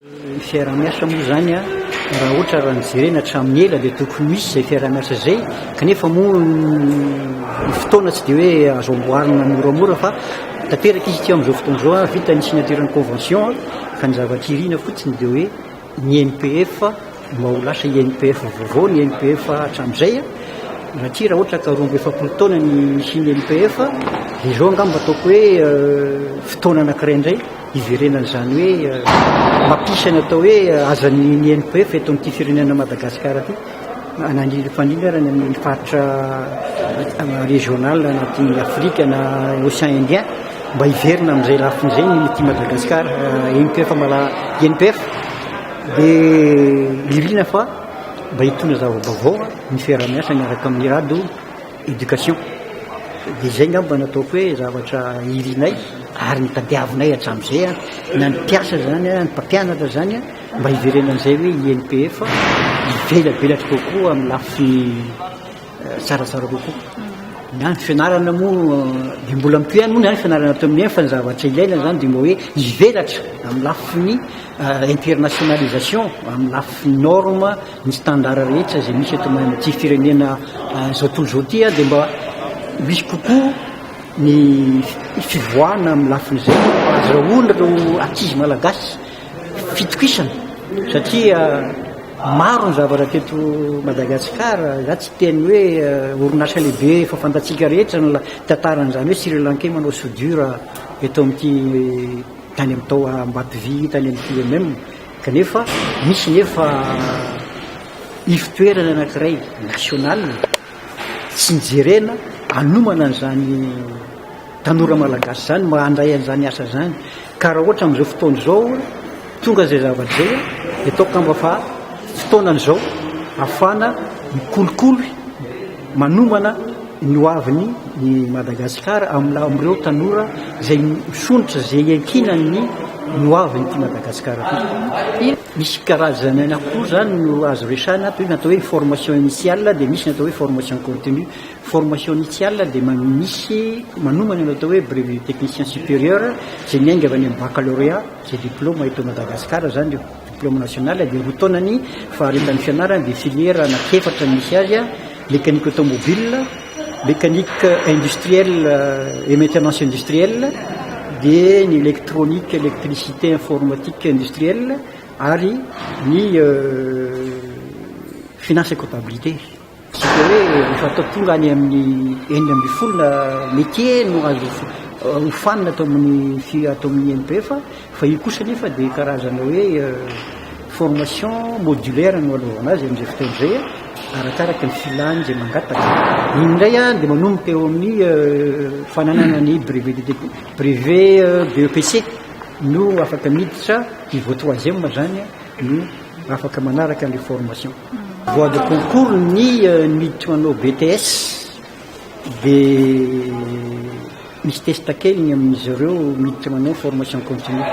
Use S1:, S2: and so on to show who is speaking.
S1: Ny fiaraha-miasa moa izany raha ohatra raha ny jerena hatramin'ny ela dia tokony misy izay fiaraha-miasa izay kanefa moa ny fotoana tsy dia hoe azo amboarina moramora fa tanteraka izy ity amin'izao fotoana izao, vita ny signature ny convention ka ny zavatra irina fotsiny dia hoe ny INPF mba ho lasa INPF vaovao ny INPF hatramin'izay satria raha ohatra ka 42 taona ny nisian'ny INPF dia izao angamba ataoko hoe fotoana anankiray indray hiverenan'izany hoe mampisy ny atao hoe azan'ny ny INPF eto amin'ity firenena Madagasikara ity na indrindra fa indrindra ary any amin'ny faritra régional anatin'ny Afrika na Océan Indien mba hiverina amin'izay lafiny izay ny ity Madagasikara INPF mala INPF dia irina fa mba hitondra zava-baovao ny fiaraha-miasa miaraka amin'ny Rado Education. Dia izay angamba no ataoko hoe zavatra irinay ary notadiavinay hatramin'izay na ny mpiasa izany, ny mpampianatra izany mba hiverenan'izay hoe INPF hivelabelatra kokoa amin'ny lafiny tsaratsara kokoa. Na ny fianarana moa dia mbola mitohy ihany moa ny fianarana ato amin'ny fa ny zavatra ilaina izany dia mba hoe hivelatra amin'ny lafiny internationalisation, amin'ny lafiny norme, ny standard rehetra izay misy eto amin'ity firenena izao tontolo izao ity dia mba misy kokoa ny fivoahana amin'ny lafin'izay azahoana ireo ankizy malagasy fitokisana satria maro ny zavatra teto Madagasikara, za tsy hiteny hoe orinasa lehibe efa fantatsika rehetra ny tantaran'izany hoe Sri Lankais manao soudure eto amin'ity tany amin'ny tao Ambatovy tany amin'ny TMM kanefa misy nefa ivotoerana anankiray national tsy nijerena hanomana an'izany tanora malagasy izany mba handray an'izany asa izany ka raha ohatra amin'izao fotoana izao tonga izay zavatra izay dia ataoko angamba fa fotoanany izao ahafahana mikolokolo manomana ny hoaviny ny Madagasikara amin'ireo tanora izay misondrotra izay iankinan'ny ny hoavin'ity Madagasikara ity. Misy karazany anankiroa izany no azo resahina ato, ny atao hoe formation initiale dia misy ny atao hoe formation continue. Formation initiale dia misy manomana ny atao hoe brevet de technicien supérieur izay miainga avy any amin'ny baccalauréat, izay diplôme eto Madagasikara izany io, diplôme national dia 2 taona ny faharetan'ny fianarana dia filière anankiefatra no misy azy, mécanique automobile, mécanique industrielle et maintenance industrielle, dia ny électronique, électricité, informatique industrielle ary ny finance et comptabilité. Tsy dia hoe efa atao tonga any amin'ny 16 na métier no azo hofanina ato amin'ny ato amin'ny INPF fa io kosa nefa dia karazana hoe formation modulaire no anaovana azy amin'izay fotoana izay arakaraka ny filany izay mangataka. Iny indray dia manomboka eo amin'ny fananana ny brevet de brevet BEPC no afaka miditra niveau troisième zany no afaka manaraka an'ilay formation. Voie de concours ny miditra manao BTS dia misy test kely ny amin'izy ireo miditra manao formation continue.